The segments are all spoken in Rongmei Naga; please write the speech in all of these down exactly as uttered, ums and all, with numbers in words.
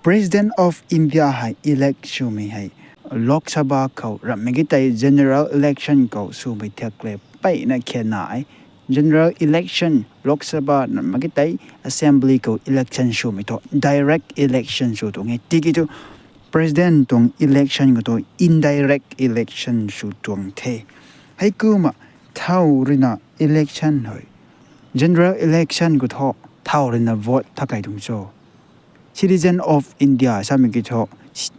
President of India hei elect swmei hei Lok Sabha khou ramhmei ki tei general election khou swmei thiak le peyna khe nai. General election Lok Sabha ramhmei ki tei assembly khou election swmei thu direct election sw tuang e. Tiki thu president tuang election khou thu indirect election sw tuang the. Heikumna thau ruina election hei general election khou thu thau ruina vote tha kei tuang cho. Citizen of India samei ki thu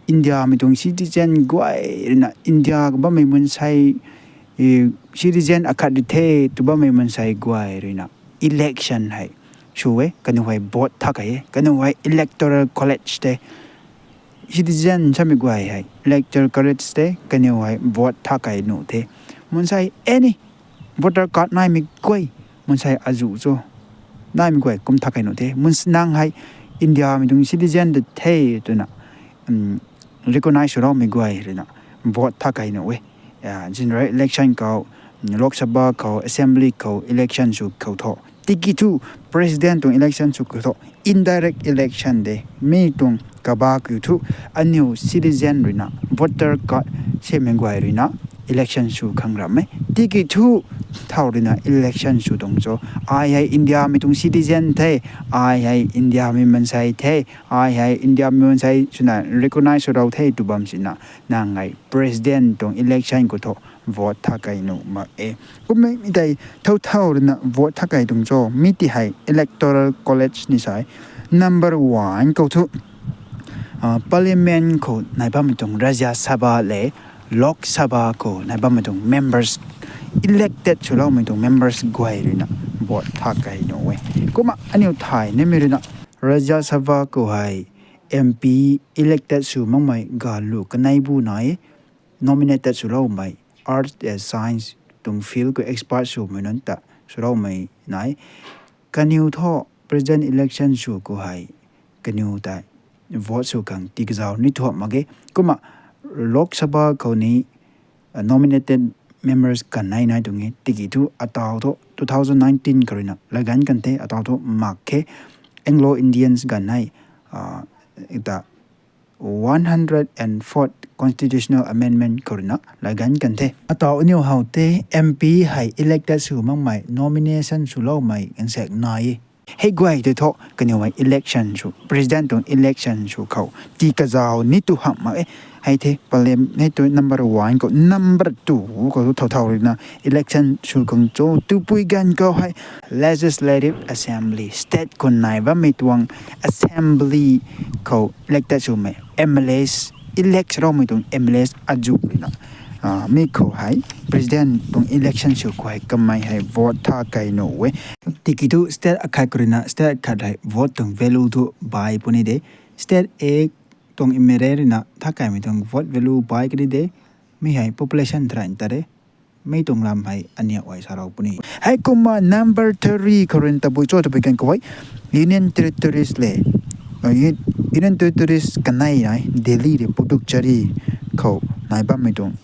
India mei tuang citizen guay ruina India khou bammei mansei citizen akhat ri the tw bammei mansei guay ruina election hei sw e, kaniw hei vote tha kei e, kaniw hei electoral college tei citizen samei guay hei electoral college tei kaniw hei vote tha kei nuh the. Mansei any voter card naimei guay, mansei azuh cho naimei guay kum tha kei nuh the. Mansei nang hei India mei tuang citizen de the twna recognize sw raumei guay ruina vote tha kei nuh e. General election khou, Lok Sabha khou, assembly khou election sw khou thu, tiki thu president tuang election sw khou thu indirect election de. Mi tuang kaba kiu thu aniw citizen ruina voter card semei guay ruina election sw khang ram e. Tiki thu thau ruina election sw tuang cho. Ai hei India mei tuang citizen the, ai hei India mei mansei the, ai hei India mei mansei swna recognize sw rau the tw bam sina nang hei president tuang election khou thu vote tha kei nuh mak e. Kummei mi tei thau thau ruina vote tha kei tuang cho. Mi ti hei electoral college ni sai number one khou thu parliament khou nai bammei tuang Rajya Sabha le Lok Sabha khou nai bammei tuang members, elected swloumei tuang members guay ruina vote tha kei nuh e. Kumna aniw thay nimei ruina Rajya Sabha khou hei M P elected sw makmei galu kanei bu nai, nominated swloumei arts and science tuang field khou expert swmei nunc ta swloumei nai. Kaniw thu president election sw khou hei kaniw tei vote sw khang tii kazauh ni thuamh mak ge. Kumna Lok Sabha khou ni nominated members kanei nai tuang e. Tiki thu ataw thu two thousand nineteen khou ruina laganv kan the, ataw thu mak khe. Anglo Indians ganv hei ta one hundred and fourth constitutional amendment khou ruina laganv kan the. Ataw aniw how te M P hei elected sw makmei, nomination swloumei nsaek nai e. Hei guay tei thu kaniw hei election sw, president tuang election sw khou tii kazauh ni tu hamh mak e. Hei the parliament hei tu number one khou, number two khou thu thau thau ruina election sw khang cho. Tupui ganv khou hei Legislative Assembly, state khou nai bammei tuang assembly khou elected swmei M L As, elect sw raumei tuang M L As azuh ruina mi khou hei president tuang election sw khou hei kamei hei vote tha kei nuh e. Tiki thu state akhat khou ruina state akhat hei vote tuang value thu bai puni de. State A tuang M L A ruina tha keimei tuang vote value bai kani de. Mi hei population tharan ta de. Mi tuang lam hei aniw ai sa rau puni. Heikumna number three khou ruina tabui cho tabui kan khou hei Union Territories le Union Territories kanei nai Delhi le Puducherry khou nai bammei tuang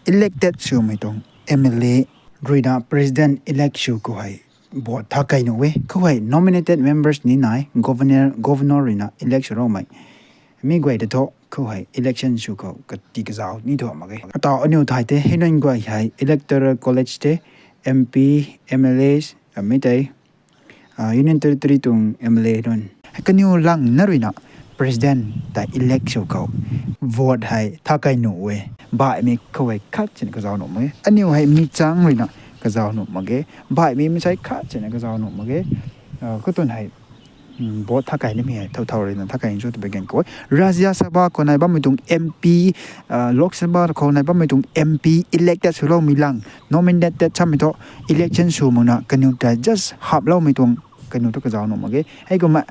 elected swmei tuang M L A ruina president elect sw khou hei vote tha kei nuh e. Khou hei nominated members ni nai, governor, governor ruina elect sw raumei mi guay ta thu khou hei election sw khou kati kazauh ni thuamh mak ge. Ataw aniw thay te hei nunc guay hei electoral college te M P, M L As, mi tei Union Territory tuang M L A nunc kaniw lang na ruina president ta elect sw khou vote hei tha kei nuh e. Baihmei khou hei khat sina kazauh nuh mak ge. Aniw hei mi chang ruina kazauh nuh mak ge. Baihmei mansei khat sina kazauh nuh mak ge. Khou tun hei vote tha kei nimei hei thau thau ruina tha kei cho tabui kan khou e. Rajya Sabha khou nai bammei tuang M P, Lok Sabha khou nai bammei tuang M P elected swloumei lang, nominated samei thu election sw makna kaniw ta just haploumei tuang kaniw thu kazauh nuh mak ge. Heikumna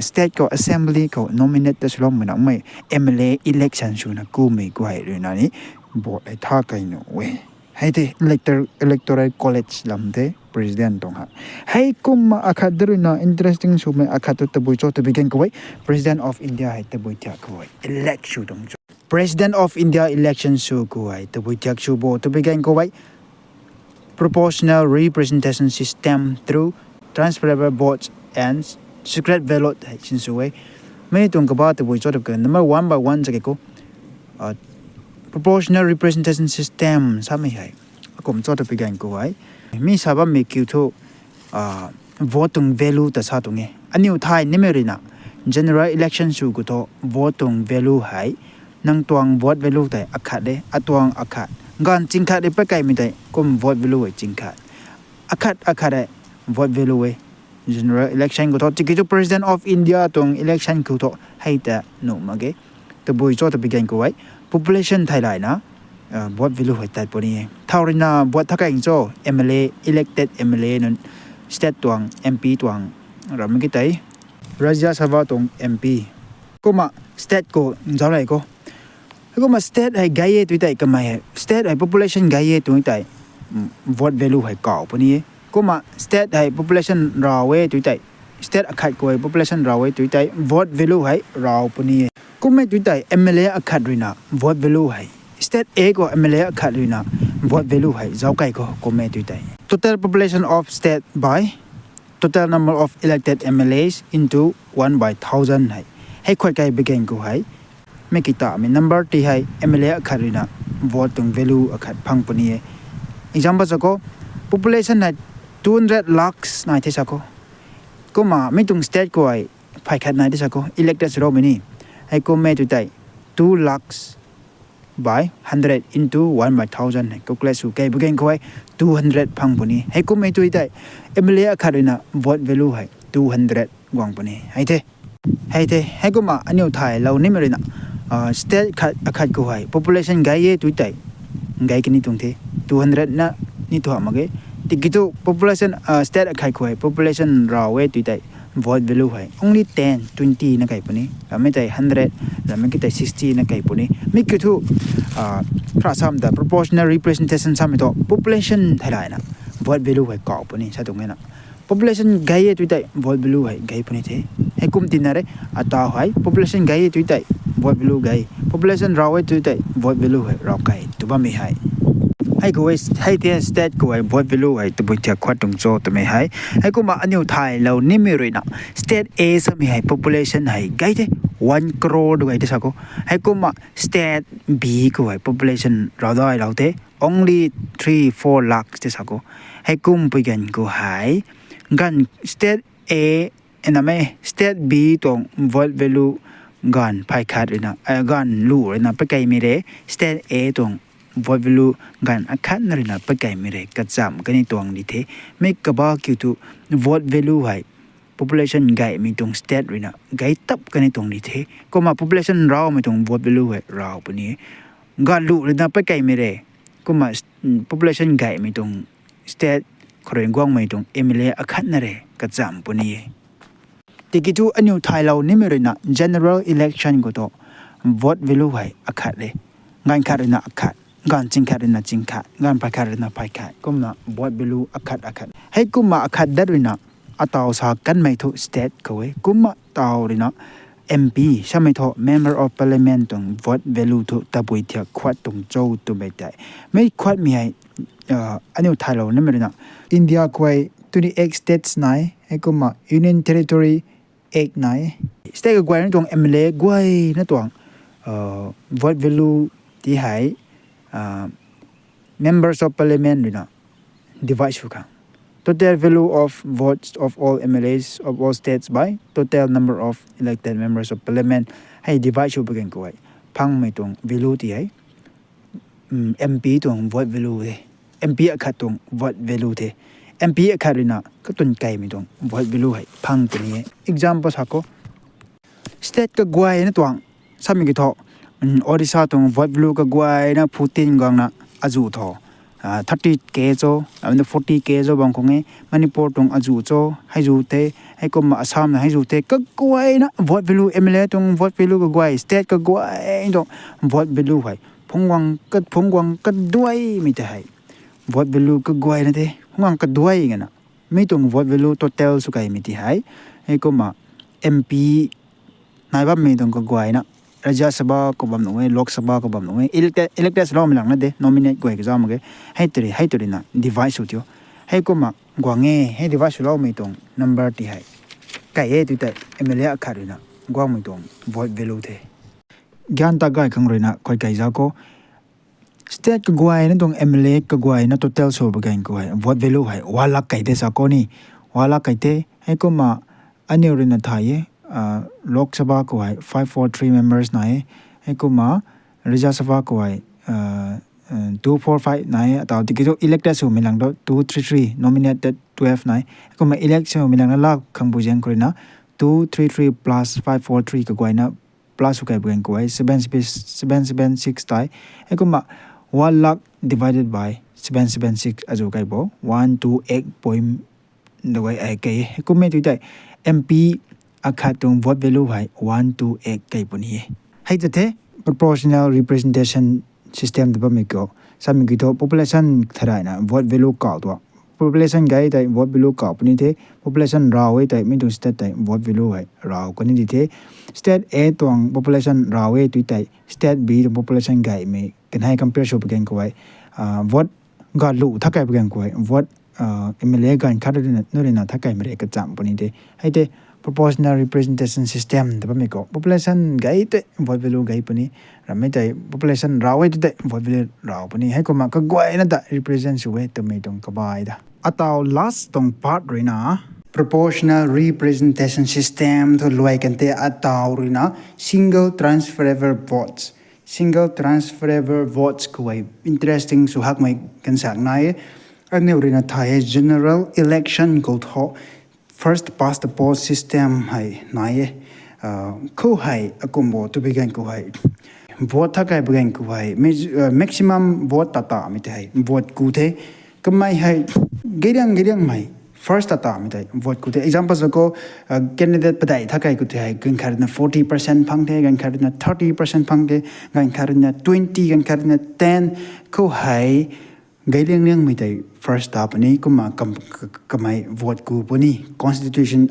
state khou assembly khou nominated swloumei nangmei M L A election swna kumei guay ruina ni vote hei tha kei nuh e. Hei the elector-, electoral college lam the president tuang ha. Heikumna akhat da ruina interesting swmei akhat thu tabui cho tabui kan khou e, President of India hei tabui thiak khou hei elect sw tuang cho. President of India election sw khou hei tabui thiak sw bo tabui kan khou e, proportional representation system through transferable votes and secret ballot hei sin sw e. Mi tuang kaba tabui cho tw ke number one by one cha ke khou, proportional representation system samei hei akum cho tw pi gan khou hei, mi sa bammei kiu thu vote tuang value ta sa tuang e. Aniu thay nimei ruina general election sw khou thu vote tuang value hei, nang tuang vote value tei akhat de, atuang akhat, ganv ching khat de pakeimei tei kum vote value hei ching khat, akhat akhat hei vote value e. General election khou thu tiki thu President of India tuang election khou thu hei ta nuh mak ge. Tabui cho tw pi gan khou hei, population thei layna vote value hei tat puni e. Thau ruina vote tha kaing cho, MLA, elected MLA nunc, state tuang MP tuang, ramei ki tei Rajya Sabha tuang MP, kumna state khou zauc rei khou, kumna state hei gay e tu tei kamei hei, state hei population gay e tu tei vote value hei kau puni e. Kumna state hei population raw e tu tei, state akhat khou hei population raw e tu tei vote value hei raw puni e. Kummei tu tei MLA akhat ruina vote value hei, state A khou MLA akhat ruina vote value hei zauc kei khou kummei tu tei total population of state by total number of elected MLAs into one by thousand hei, hei khuay kei bagan khou hei, mei kitamei number ti hei MLA akhat ruina vote tuang value akhat phang puni e. Example sa khou, population hei two hundred lakhs nai the sa khou, kumna mi tuang state khou hei phay khat nai the sa khou, elected swloumei ni, hei kummei tu tei two lakhs by hundred into one by thousand hei calculate sw kei bagan khou hei two hundred phang puni. Hei kummei tu tei MLA akhat ruina vote value hei two hundred guang puni hei the. Hei the, heikumna aniu thaylou nimei ruina state akhat khou hei population gay e tu tei gay kani tuang the, two hundred na ni thu mak ge. Tiki thu population, state akhat khou hei population raw e tu tei vote value hei only ten, twenty na kei puni, ramei tei hundred, ramei ki tei sixty na kei puni. Mi kiu thu, kra sam ta proportional representation samei thu population thei layna vote value hei kau puni sa tuang e na. Population gay e tu tei vote value hei gay puni the. Heikum tina re, ataw hei population gay e tu tei vote value gay, population raw e tu tei vote value hei raw kei tu bammei hei. Hei khou hei, hei the state khou hei vote value hei tabui thiak khuat tuang cho twmei hei. Heikumna aniu thaylou nimei ruina state A samei hei population hei gay the, one crore tu gay the sa khou. Heikumna state B khou hei population raw dailou the, only three, four lakhs the sa khou. Heikum pui gan khou hei, ganv state A, namei state B tuang vote value ganv phay khat ruina, ganv lu ruina pakeimei re, state A tuang vote value ganv akhatna ruina pakeimei re kacham kani tuang di the. Mi kaba kiu thu vote value hei population gaymei tuang state ruina gay tap kani tuang di the. Kumna population rawmei tuang vote value hei raw puni. Ganv lu ruina pakeimei re, kumna population gaymei tuang state khou rui guangmei tuang MLA akhatna re kacham puni. Tiki thu aniu thaylou nimei ruina general election khou thu vote value hei akhat re, ganv khat ruina akhat, ganv ching khat ruina ching khat, ganv phay khat ruina phay khat, kumna vote value akhat akhat. Heikumna akhat dat ruina ataw sa kanmei thu state khou e, kumna taw ruina MP samei thu Member of Parliament tuang vote value thu tabui thiak khuat tuang cho twmei tei. Mi khuatmei hei aniu thaylou nimei ruina India khou hei twenty eight states nai, heikumna Union Territory eight nai. State kaguayna tuang MLA guayna tuang vote value ti hei Members of Parliament ruina divide sw khang. Total value of votes of all MLAs of all states by total number of elected members of Parliament. Hei divide sw bagan khou hei phangmei tuang value ti hei MP tuang vote value the, MP akhat tuang vote value the, MP akhat ruina katun keimei tuang vote value hei phang puni e. Example sa khou, state kaguayna tuang samei ki thu, Odisha tuang vote value kaguayna fourteen guangna azu thu thirty K cho, amna forty K cho bang khang e. Manipur tuang azu cho, heizu the. Heikumna Assam na heizu the, kaguayna vote value, MLA tuang vote value kaguay, state kaguay tuang vote value hei phungc guang kaduaimei tei hei vote value kaguayna the, phungc guang kaduai ngana mi tuang vote value total sw keimei ti hei. Heikumna MP nai bammei tuang kaguayna, Rajya Sabha khou bam nuh e, Lok Sabha khou bam nuh e, elected, elected swloumei lang na de, nominate guay kazauc mak ge. Hei turi, hei turina divide sw thiu. Heikumna guang e, hei divide swloumei tuang number ti hei kai e tu tei MLA akhat ruina guangmei tuang vote value the. Gyan ta gay khang ruina khuay kei za khou, state kaguayna tuang M L A kaguayna total sw pui gan khou hei vote value hei one lakh kei the sa khou ni, one lakh kei the. Heikumna aniu ruina thay e, Lok Sabha khou hei five four three members nai e. Heikumna Rajya Sabha khou hei two four five nai e. Ataw tiki thu elected swmei lang tu two three three, nominated twelve nai e. Heikumna elect swmei lang na la khang pui zaeng khou ruina two three three plus five four three kaguayna plus sw kei pui gan khou hei seven seven six tai. Heikumna one lakh divided by seven seven six azu kei bo one two eight point dawai ai kei e. Heikumhmei tu tei M P akhat tuang vote value hei one two eight kei puni e. Hei ta the proportional representation system ta bammei khou, samei ki thu population tharaina vote value kau tua. Population gay tei vote value kau puni the, population raw e tei mi tuang state tei vote value hei raw kani di the. State A tuang population raw e tu tei state B tuang population gaymei kanhei compare sw pui gan khou hei vote galu tha kei pui gan khou hei vote M L A ganv khat nu ruina tha keimei rei kacham puni the. Hei tei proportional representation system ta bammei khou population gay tei vote value gay puni, ramei tei population raw e tu tei vote value raw puni. Heikumna kaguayna ta represent sw e twmei tuang kabai ta. Ataw last tuang part ruina proportional representation system thu luai kan the. Ataw ruina single transferable votes, single transferable votes khou hei interesting sw hakmei kansak nai e. Aniu ruina thay e general election khou thu first past the post system hei nai e. Khou hei akumbo tu pui gan khou hei vote tha kei pui gan khou hei maximum vote ta tamei tei hei vote ku the. Kamei hei gayliang gayliangmei first ta tamei tei vote ku the. Example sa khou candidate padeih tha kei khou tei hei ganv khat ruina forty percent phang the, ganv khat ruina thirty percent phang the, ganv khat ruina twenty, ganv khat ruina ten. Khou hei gayliang liangmei tei first ta puni. Kumna kamei vote ku puni constitution,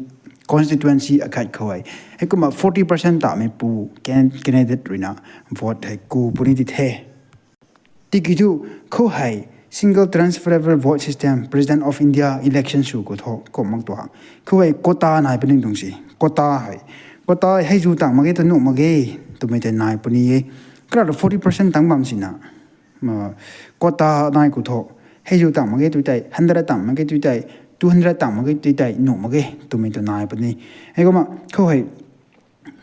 constituency akhat khou hei. Heikumna forty percent tameipu candidate ruina vote hei ku puni di the. Tiki thu khou hei single transferable vote system President of India election sw khou thu kum mak tuang khou hei quota nai puni tuang si. Quota hei, quota hei zu tang mak ge ta nuh mak ge twmei tei nai puni e. Kara forty percent tang bam sina quota nai khou thu, hei zu tang mak ge tu tei hundred tang mak ge tu tei two hundred tang mak ge tu tei nuh mak ge twmei tu nai puni. Heikumna khou hei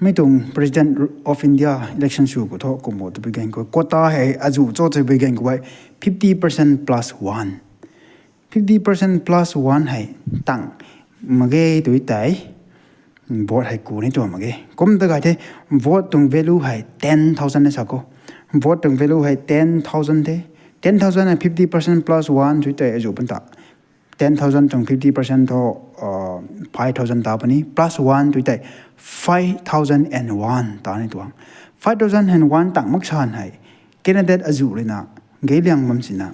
mi tuang President of India election sw khou thu kumbo tu pui gan khou quota hei azu cho tu pui gan khou hei fifty percent plus one, fifty percent plus one hei tang mak ge tu tei vote hei ku ni tuang mak ge. Kum ta gay the, vote tuang value hei ten thousand e sa khou. Vote tuang value hei ten thousand the. Ten thousand hei fifty percent plus one tu tei azu pun ta ten thousand tuang fifty percent thu five thousand ta puni, plus one tu tei five thousand and one ta ni tuang. Five thousand and one tang mak san hei candidate azu ruina gayliang bam sina,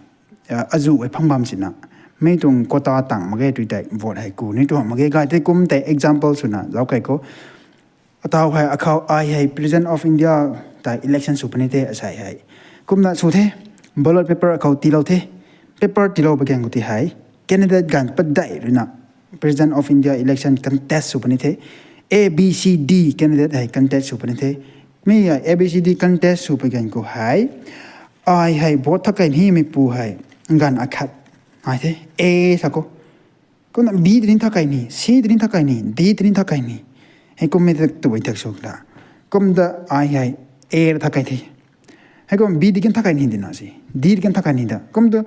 azu hei phang bam sina, mi tuang quota tang mak ge tu tei vote hei ku ni tuang mak ge. Gay tei kum tei example swna zauc kei khou, ataw hei akhou ai hei President of India ta election sw puni the asei hei. Kumna sw the, ballot paper akhou tiilou the, paper tiilou pui gan khou tei hei candidate ganv padeih ruina President of India election contest sw puni the. A B C D candidate hei contest sw puni the. Mi hei A B C D contest sw pui gan khou hei ai hei vote tha kei nimeipu hei ganv akhat nai the, A sa khou. Kumna B tei ni tha kei ni, C tei ni tha kei ni, D tei ni tha kei ni. Heikumhmei ta tu tei sw ta, kum ta ai hei A tha kei the. Heikumna B tei kan tha kei ni dina si, D tei kan tha kei ni ta. Kum tu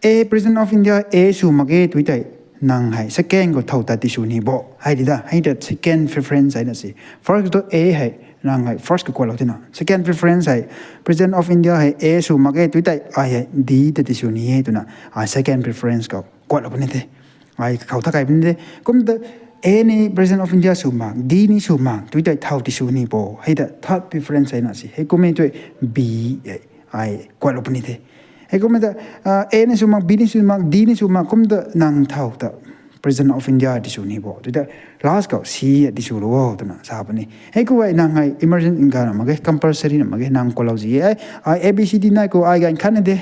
A, President of India A sw mak ge tu tei nang hei second khou thow ta tisw ni bo hei di ta. Hei ta second preference hei na si. First tu A hei nang hei first khou kuaklou tina, second preference hei President of India hei A sw mak ge tu tei ai hei D ta tisw ni e twna ai second preference khou kuaklou puni the. Ai khou tha kei puni the. Kum ta A ni President of India sw mak, D ni sw mak tu tei thow tisw ni bo hei ta third preference hei na si. Heikumhmei tu B hei ai kuaklou puni the. Heikumhmei ta A ni sw mak, B ni sw mak, D ni sw mak, kum ta nang thow ta President of India tisw ni bo tu tei last khou C tiswlou o twna sa puni. Heikhou hei nang hei emergency ganv na mak ge, compulsory na mak ge, nang kuaklou zi e. Ai A B C D nai khou ai ganv khat na de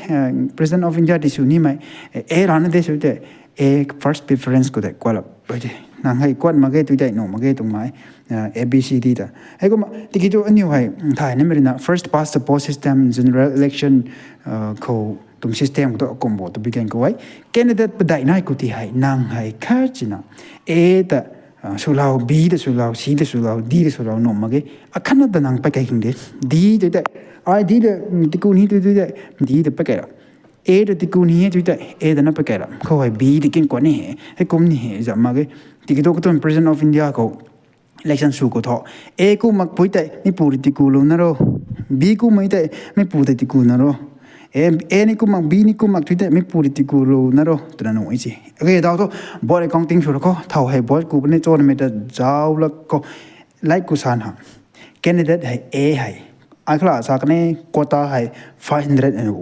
President of India tisw nimei A rana de sw tei A first preference khou tei kuaklou pui de. Nang hei kuat mak ge tu tei nuh mak ge tuang mai, A B C D ta. Heikumna tiki thu aniu hei thay na mei rina first past the post system, general election khou tuang system khou tu akumh bo tabui gan khou hei candidate padeih nai khou ti hei nang hei khat sina A ta swlou, B ta swlou, C ta swlou, D ta swlou nuh mak ge. Akhatna ta nang pakai khang de. D tu tei, ai D ta tiku ni tu tu tei, D ta pakai ra. A ta tiku ni e tu tei, A ta na pakai ra. Khou hei B ta kin kuat ni he, heikum ni he zam mak ge. Tiki thu katuang President of India khou election sw khou thu, A ku makpui tei mipu rui tiku lou na ro, B ku mak tei mipu tei tiku na ro, A ni ku mak, B ni ku mak tu tei mipu rui tiku lou na ro twna nuh e si. Okay, daw thu vote accounting sw ra khou, thow hei vote ku puni cho namei ta zauc la khou, like ku san ha. Candidate hei A hei, ai khala sa kan e, quota hei five hundred and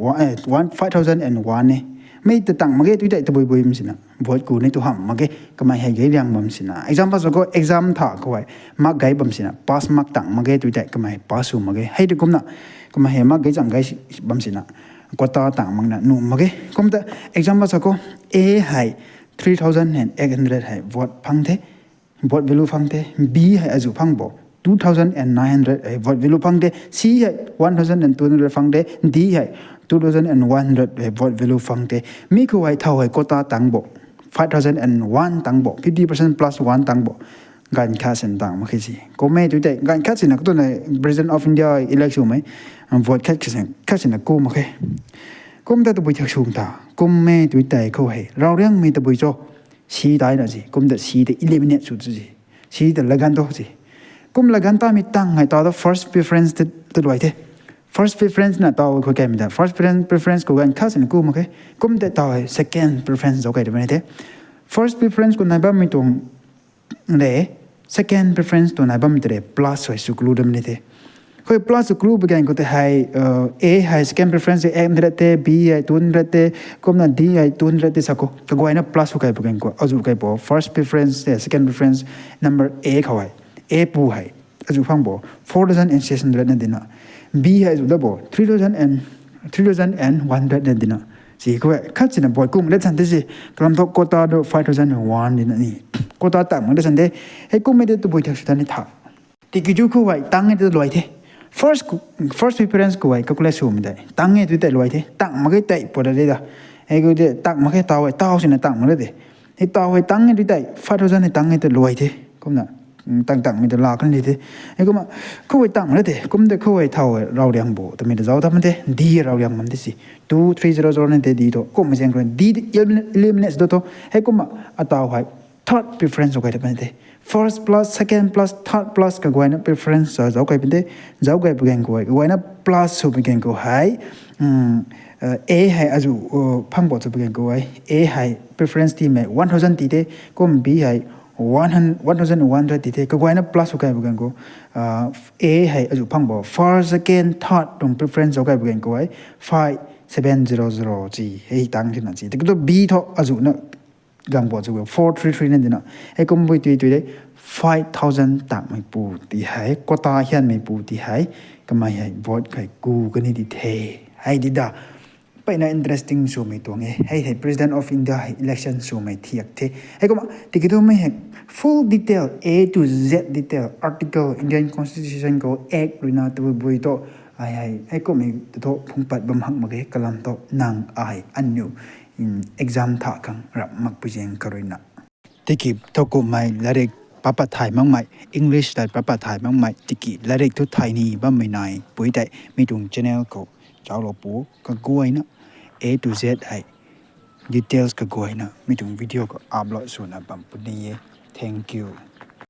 one, five thousand and one e. Mei ta tang mak ge tu tei tabui bui bam sina vote ku ni tu hamh mak ge, kamei hei gei liang bam sina. Example sa khou exam tha khou hei mark gei bam sina, pass mark tang mak ge tu tei kamei pass sw mak ge. Hei tu kumna kamei hei mark gei chang gei bam sina quota tang makna nuh mak ge. Kumta example sa khou A hei three thousand and eight hundred hei vote phang the, vote value phang the. B hei azuh phang bo two thousand and nine hundred hei vote value phang the. C hei one thousand and two hundred phang the. D hei two thousand and one hundred hei vote value phang the. Mi khou hei thow hei quota tang bo five thousand and one tang bo, fifty percent plus one tang bo. Ganv khat sin tang mak khe si. Kum e tu tei ganv khat sina katuang President of India elect swmei vote khat sina ku mak khe. Kumta tabui thak sung ta kum e tu tei khou hei rauriangmei tabui cho, C taina si. Kumta C ta eliminate sw si, C ta lagan tu si. Kum lagan tamei tang hei ta ta first preference ta luai the. First preference na taw khou kaimei ta first preference khou ganv khat sina ku mak khe. Kumta taw hei second preference zauc kai ta bam ni the. First preference khou nai bammei tuang de, second preference tu nai bammei ta de plus hei sw klu dam ni the. Khou plus sw klu bam gan khou tei hei A hei second preference hei eight hundred the, B hei two hundred the, kumna D hei two hundred the sa khou kaguayna plus sw kai bam gan khou azuh kai bo first preference the second preference number A khou hei, A pu hei azuh phang bo four thousand and six hundred na dina, B hei azuh da bo three thousand and, three thousand and one hundred na dina. Si khou hei khat sina vote kum let san the si. Kalam thu quota tu five thousand and one dina ni, quota tang mak let san de. Heikum e de tabui thak sw ta ni tha. Tiki thu khou hei tang e tu luai the. First preference khou hei calculate swmei tei tang e tu tei luai the, tang mak ge tei pw ra de da. Hei khou de tang mak ge, taw hei taw sina tang mak de. Hei taw hei tang e tu tei five thousand hei tang e tu luai the. Kumna tang tangmei ta laa kan di the. Heikumna khou hei tang mak de. Kum de khou hei thow hei rauriang bo twmei ta zauc ta mak the, D rauriang bam the si. Two three zero zero na the D tu kummei zaeng khou D eliminate do tu. Heikumna ataw hei third preference zauc kai ta bam the. First plus, second plus, third plus kaguayna preference zauc kai bam the. Zauc kai bam gan khou hei kaguayna plus sw bam gan khou hei A hei azuh phang bo sw bam gan khou hei A hei preference tiimei one thousand ti the, kum B hei one thousand one hundred ti the. Kaguayna plus sw kai bam gan khou A hei azuh phang bo first, second, third tuang preference zauc kai bam gan khou hei five seven zero zero si hei tang tina si. Tiki thu B thu azuhna gang bo sw four three three na dina. Heikum bui tui tui de five thousand tangmei pu ti hei, quota hianmei pu ti hei kamei hei vote kai ku kan ni di the. Hei di da. Mpeyna interesting swmei tuang e. Hei hei President of India hei election swmei thiak the. Heikumna tiki thu mei hei full detail, A to Z detail, article, Indian Constitution khou, Act ruina tabui bui tu, ai hei heikummei ta thu phungpat bam hak mak ge. Kalam thu nang ai aniu exam tha khang rap makpui zaeng kha ruina. Tiki thu kummei latrik papa thay makmei, English lat papa thay makmei, tiki latrik thu thay ni bammei nai pui tei mi tuang channel khou zauclou pu, kaguayna A to Z hei details kaguayna mi tuang video khou upload swna bam puni e. Thank you.